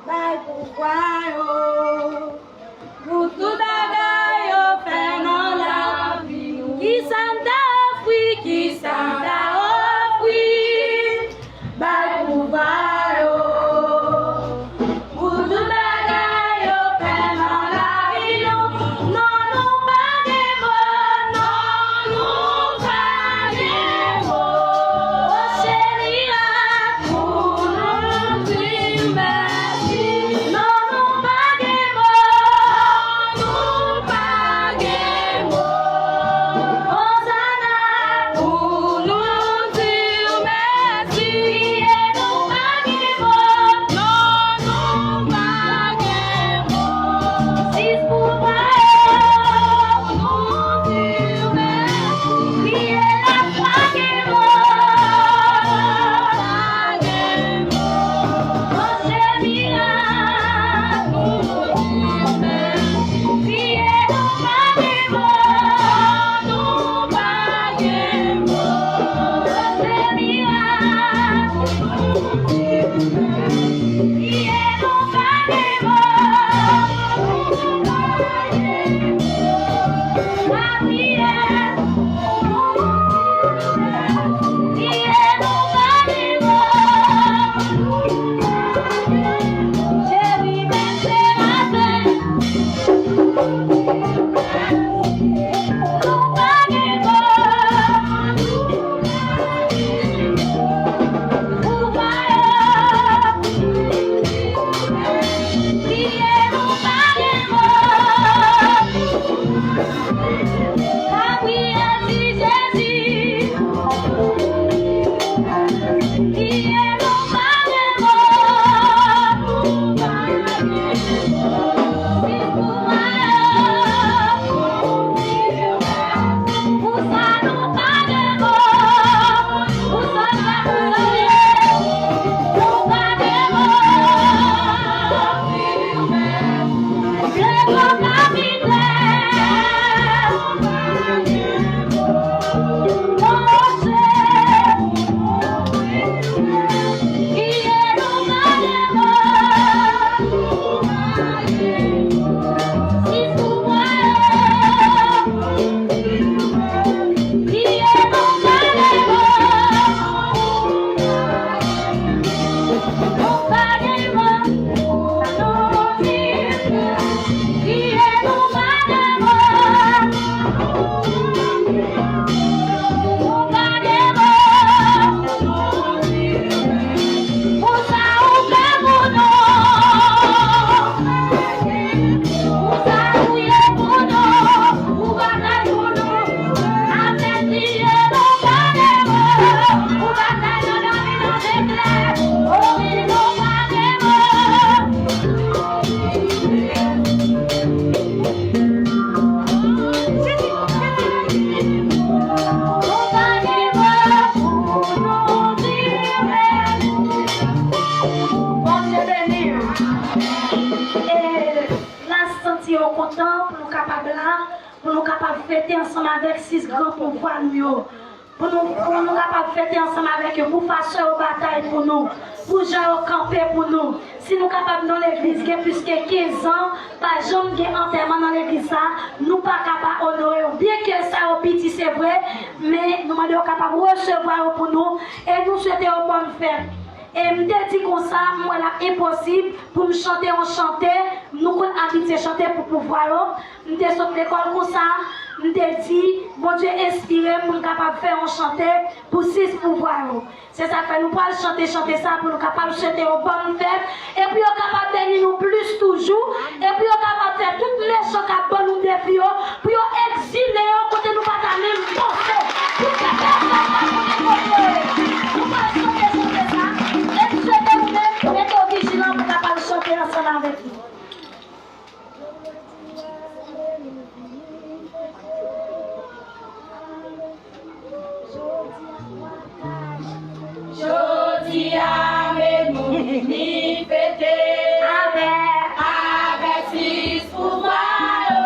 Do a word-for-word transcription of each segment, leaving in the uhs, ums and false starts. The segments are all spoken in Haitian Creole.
Bay pouvwa yo pou tout bagay yo fè nan lavi nou. Kisa n ta ofri, kisa n ta ofri? Bay pouvwa yo pou tout bagay yo fè nan lavi nou. Non, nou pa gen mo, non, nou pa gen mo. O Seyè, pou nou di mèsi. Non, nou pa gen mo, nou pa gen mo. Ozana pou nou di mèsi. Kriye nou pa gen mo, non, nou pa gen mo. Sis pouvwa yo, nou di mèsi. Kriye la pa gen mo, pa gen mo. Bondye mirak, nou di mèsi. Kriye nou pa gen mo, nou pa gen mo. Bondye mirak, nou di mèsi. Kriye nou pa gen mo, nou pa gen mo. Lapriyè, Bondye beni w. E, la, santi yo kontan pou nou kapab la, pou nou kapab fete ansanm avèk sis gran pouvwa nou yo. Pou nou, pou nou kapab fete ansanm avèk yo, pou pastè yo batay pou nou, pou jan yo kanpe pou nou. Si nou kapab nan legliz, gen plis ke kenz an, pa janm gen antèman nan legliz sa, nou pa ka pa onore yo. Byenke sa yo piti, se vre, men nou mande yo kapab resevwa yo pou nou, e nou swete yo bòn fèt. E m te di konsa, m wè l ap enposib pou m chante yon chante, nou konn abitye chante pou pouvwa yo. M te sot lekòl konsa, m te di, Bondye enspire m pou m kapab fè yon chante pou sis pouvwa yo. Se sa k fè nou pral chante chante sa pou nou kapab swete yo bòn fèt, e pou yo kapab beni nou plis toujou, e pou yo kapab fè tout mechan k ap ban nou defi yo, pou yo egzile yo kote nou pa ta menm panse. Pou ke pèsòn pa konnen kote yo ye. Nou pral chante chante sa, e m swete ou menm, mete w vijilan pou w kapab chante ansanm avèk nou. Jodi a, men nou vini fete avèk, avèk sis pouvwa yo.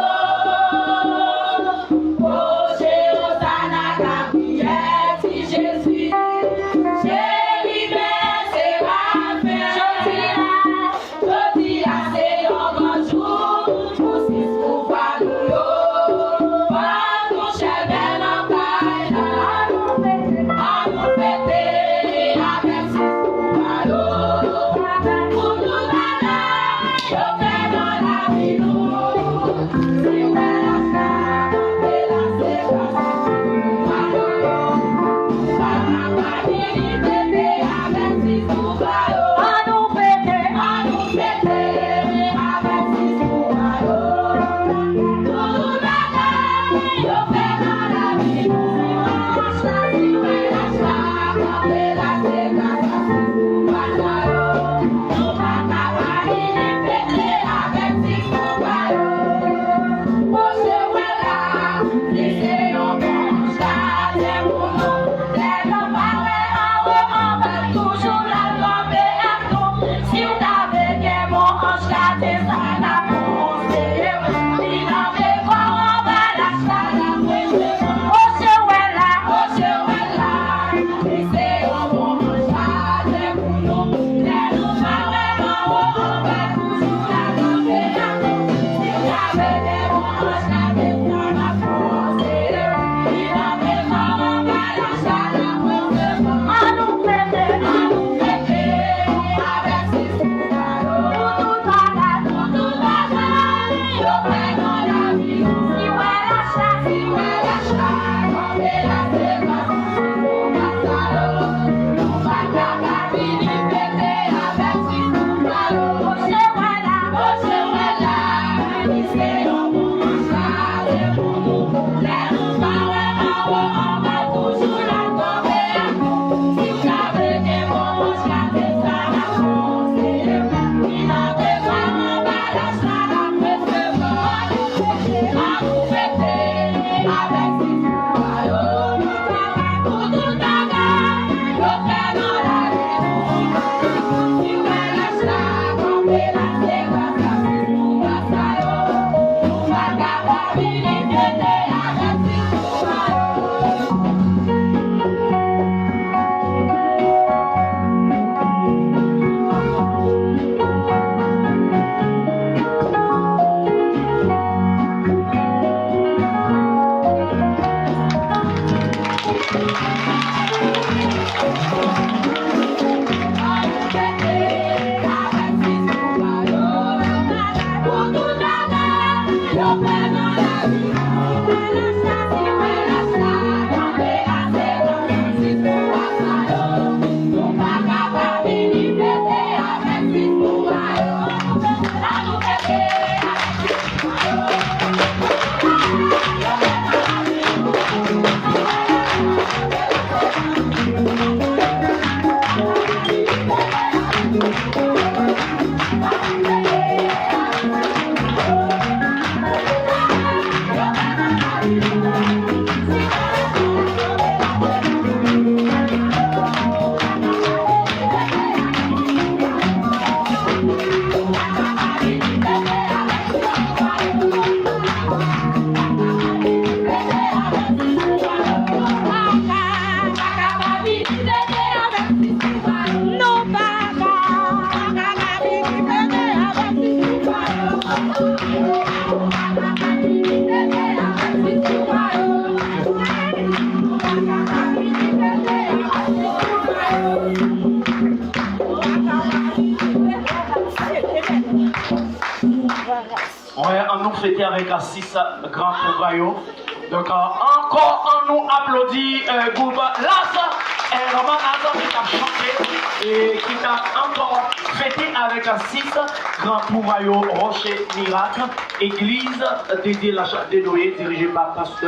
Wè, ann nou fete avèk, euh, sis gran pouvwa yo. Donk, euh, ankò, ann nou aplodi, euh, gwoup Las El Manas ki t ap chante e ki t ap ankò fete avèk, euh, sis gran pouvwa yo, Roche Mirak, egliz dedye Lachante de Noye, dirije pa pastè,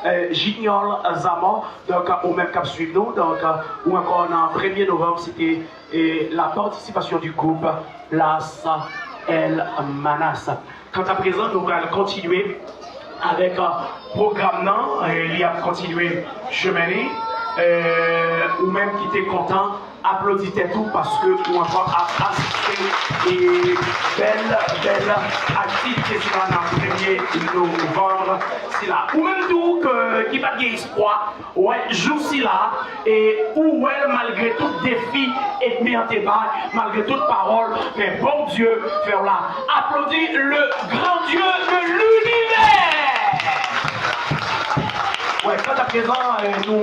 euh, Junior Zamor. Donk, ou menm k ap swiv nou, donk, ou ankò nan premye novanm, se te, e, la participation du groupe Las El Manas. Kanta prezan, nou pral kontinye avèk, e, pwogram nan, e, li ap kontinye chemen li. E, ou menm ki te kontan, aplodi tèt ou paske ou ankò ap asiste, e, bèl, bèl aktivite sila nan premye novanm sila. Ou menm tou ke, ki pa t gen espwa, wè, jou sila, e ou wè l malgre tout defi ènmi an te bay, malgre tout pawòl, men Bondye fè w la. Aplodi le grand Dieu de l'univers! Wè, kanta prezan, e, nou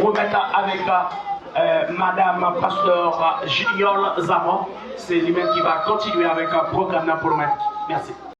remèt avèk, e, Madanm Pastè Junior Zamor, se li menm ki va kontinye avèk pwogram nan pou nou menm. Mèsi.